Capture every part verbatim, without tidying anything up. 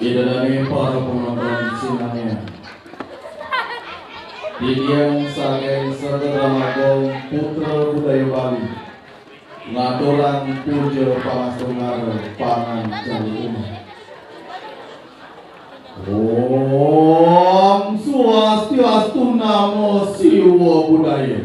Ida dané para penonton sinamian. Titiang saking Sangga Drama Gong Putra Budaya Bali ngaturang puja pangastuti panganjali umat. Om Swastiastu, Namo Siwa Budaya.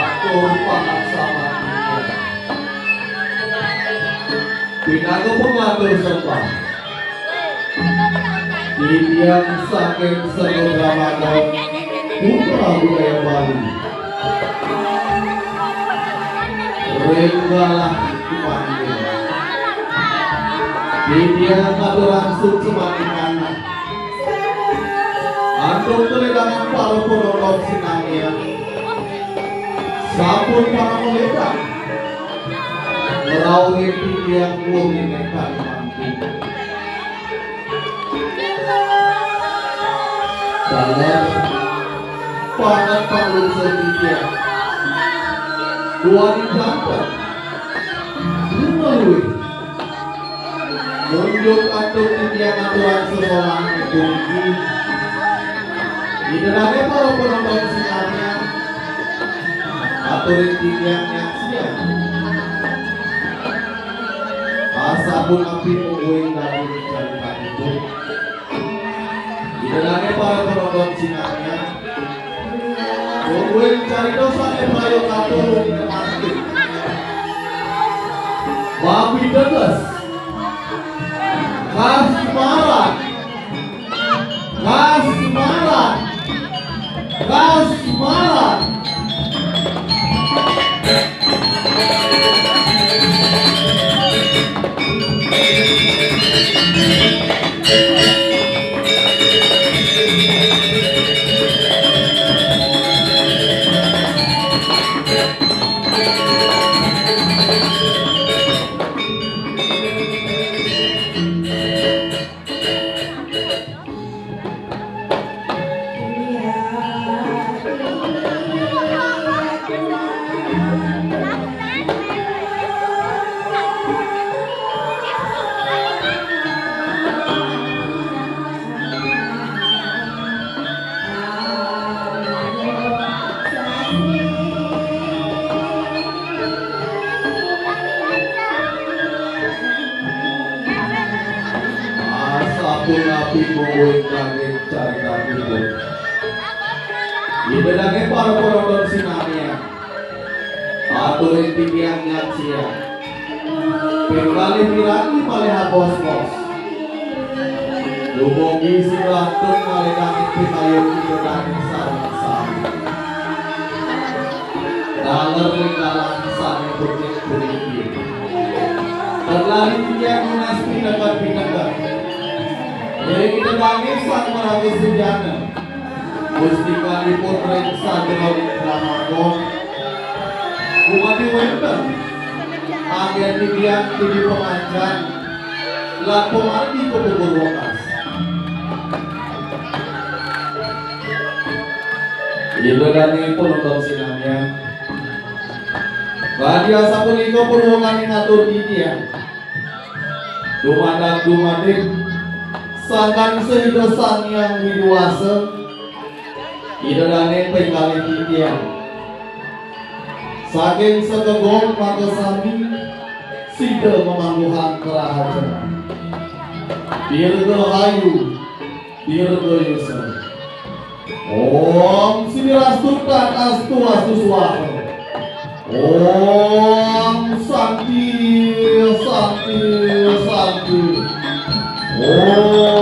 Atur pangaksama. Pinaka pengatur sembah. Titiang saking Sangga Drama Gong Putra Budaya Bali. Ring galah dipanggih. Titiang atur langsung semaning anak. Antuk keledangan para penonton sinamian. Sampun para meledak. Ngerawuhin titiang wong ini kalimantu. Dalam pangan panglungsur titiang. Duaning janten. Lumaluih. Nunjuk antuk titiang aturang sekolah puniki. Ida dané para penonton sinamian. Aturin titiang nyaksian. Asapunapi mungguing daging caritanipun. Ida dané para penonton sinamian. Mungguing carita sané prayoga tulung mati. Bab piteges. Kasmaran. Kasmaran. Kasmaran. Asapunapi mungguing daging caritanipun. Ida dané para penonton sinamian. Aturin titiang nyaksian. Ping kalih piranti malih abos-bos. Dumugi sinatun malih daging pitayon Ida dané sareng sami. Taler ring galah sané becik puniki. Ten lali titiang nunas pineket-pineket. Ring Ida dané Sang Maraga Sujana. Mustikanipun ring sajeroning drama gong. Kumadi wénten. Anggén titiang titi pangancan. Lan pamargi ka pupur wekas. Ida dané panonton sinamian. Radi asapunika purwakaning atur titiang. Dumadak dumadik sangkan Ida Sang Hyang Widhi Wasa, Ida dané ping kalih titiang. Saking sakegong makasami sida mamangguhang karahajengan. Dirgahayu, dirgayusa. Om Sri Rastu Tan Astu Astu Swaha. Om Santi, Santi, Santi. Om.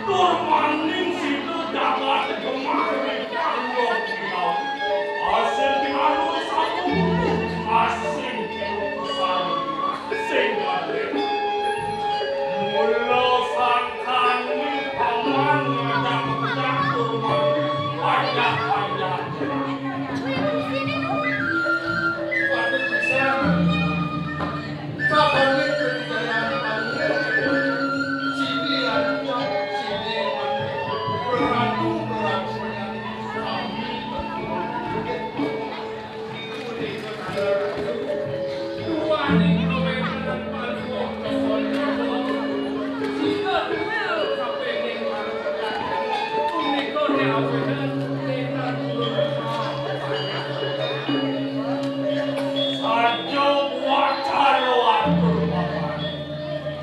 Tur maning sida jagat gemah ring panggung sinau. Asing pinanur sapu, asing pinungkusan, sing gading. Mula sangkaning paman ngajak ngajak tur maning pajak-pajak. Patut pisan. Sabané kawijayan Palungguh, sidi ancak, sidi manik, praratu, praratu sami. Duaning kawentenan Palungguh Kesondoro, sida tunggal kapingin punika kawentenan. Saja buat cara atur paman.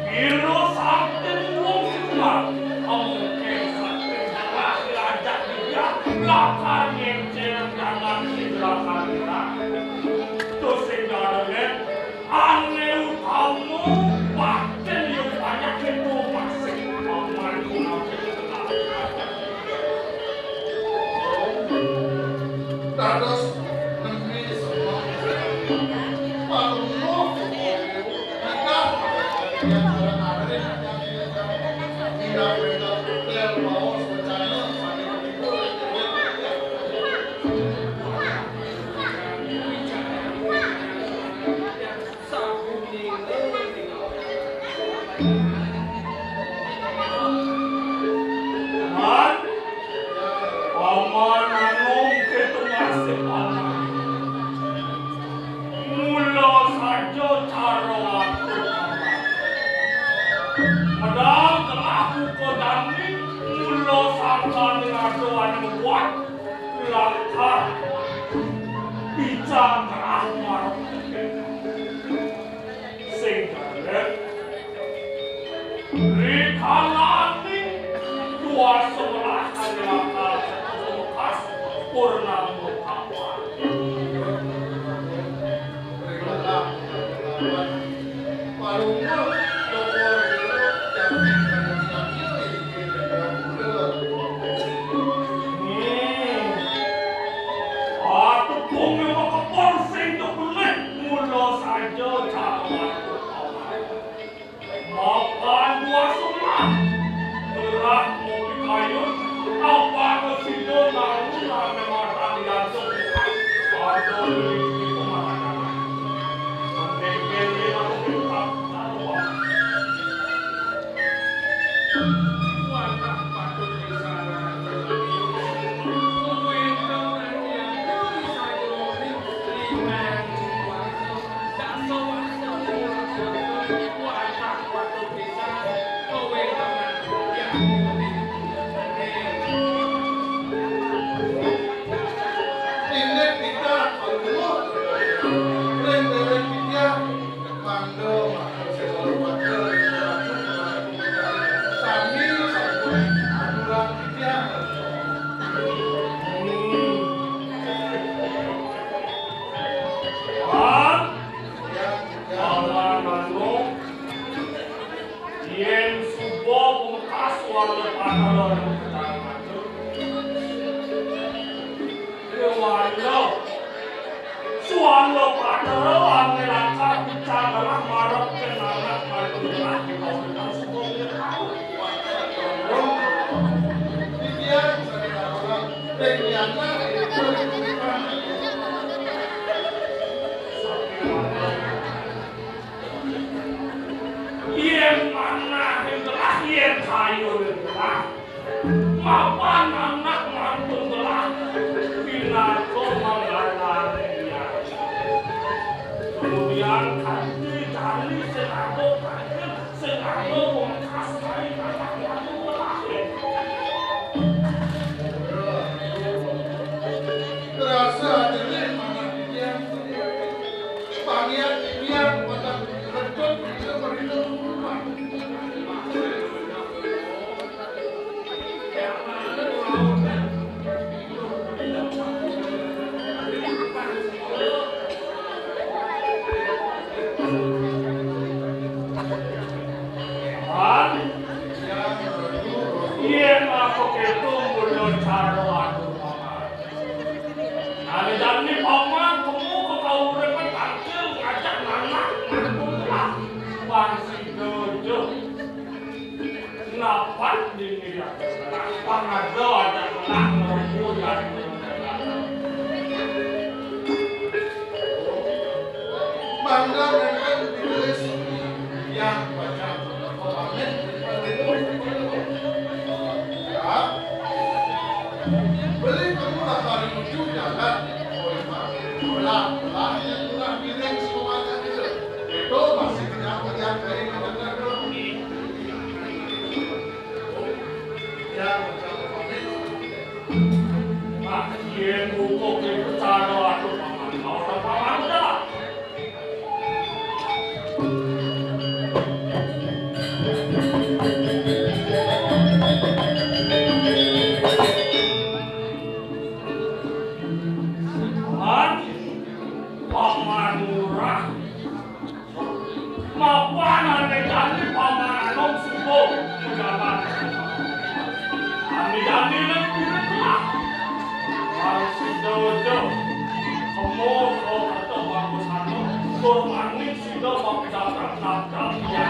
Ira sakti wong sing lemah, amungkin sakti darah diajak dia, lakar ngenceng jangan sing lakar kita. Terus sing darane, ane utama, batin yang banyak itu masih paman. Dados nemi semua. Palungguh, nikah, tidak, tidak, tidak, tidak, Man, paman anom keto ngasih paman. Mula saja cara atur paman. Medal telah buka dami, mula sangkaning ada ané nguat, lakar picang kerah marep. Sing dalem, rikalaning dua sebelah kaliwatan sepupu Mekas purnama kawan. Hmm. Atepung makepung sing kebelih mula saja cara. Mapan buah sumah. Berat mau dikayun. Apa kesida nanggung ame mata diantuk. Ada beli di pemakanan. Mendekeli aku minta. Yén suba pamekas wanda patara ring Betara Matur. Ring wanda, suwanda patara ané lakar picagalah marep ring anak manunggal utawi kang suba. Titiang sané ngaturang ring yana ring. Ayo, mapan anak mantun telah pinaka mangganan. Kemudian kanti tali sing ada kanti sing ada bongkas kain anak mantun telah. Rasa aja deh, mana dia. Pangian dia pada recut, dia beri rumah. Yen aku keto mulya cara atur paman. Nalika paman temu kekauripan tangkil ngajak nanak mantulah. Pan sida aja. Napan dini ya? Pangada aja menang ngerembu ya. Mangga nenten ditulis yang baca pamit. Ya. Beli kamu lah hari menuju jalan. Belah, belah, belah piring semuanya itu. Itu masih tidak melihat dari mana dulu. Ya, baca pamit. Nah, yen buka kita cara atur paman, mau tak paman dah. Paman, paman murah. Mapan ane jani paman anom subuh pejabat. Ane jani nek pireng lah. Harus dodo. Semua kau kata bagus anu. Tur manik sida bab jabrak-jabrak.